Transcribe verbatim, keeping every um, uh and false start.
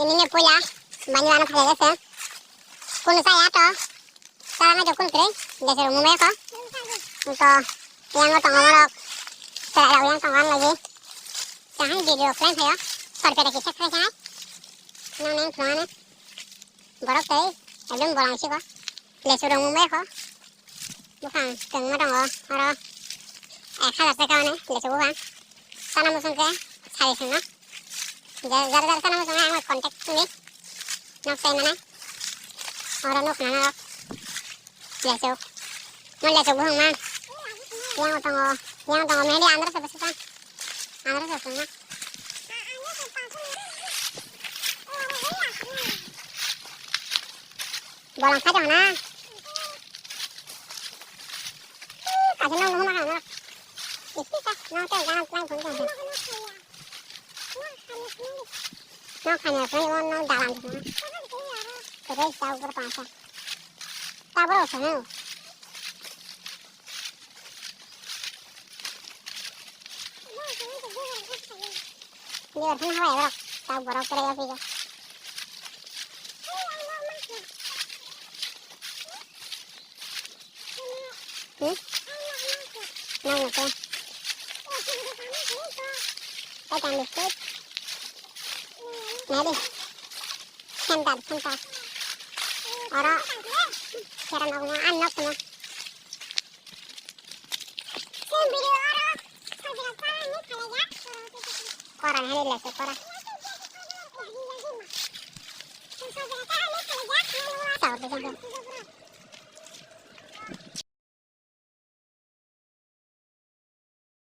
Ini puya, banyu ano thale se. Kunu saya to. Sara na jokun kre, desa rung mumbai ko. To, yang tongo morok. Sara yang tongo ang lagi. Sahang video kren saya. Sorpeda kisa kre saya. Nang neng tuane. Borok tei, ekdom bolang siko. Lesu rung mumbai ko. Buphang kwbangma tongo, oro ek hajar taka hwnwi lesu buphang. Sana muchung khe sari swngo. Jar jar sana muchung ang contact twi nok sai mane. Oro nuk nana rok. Lesu. Mo lesu buphang man. Yang tongo, yang tongo mehdi andro sa besi ta. Andro sa swngo. Bolang kha jong na. Kaisa nang nang nang. Isi ka nang te nang plan phone jong. Nang khanya phone nang dalam jong. Kore sa upor pasa. Tabro sa. Liver phano habai borok, tak borok pore ya pija. Hmm? Nang nang. Kau tang biscuit. Nadi. Center, center. Oro. Kera nang nang, an nok nang. Kora, hene lese, kora. Sabar, sabar.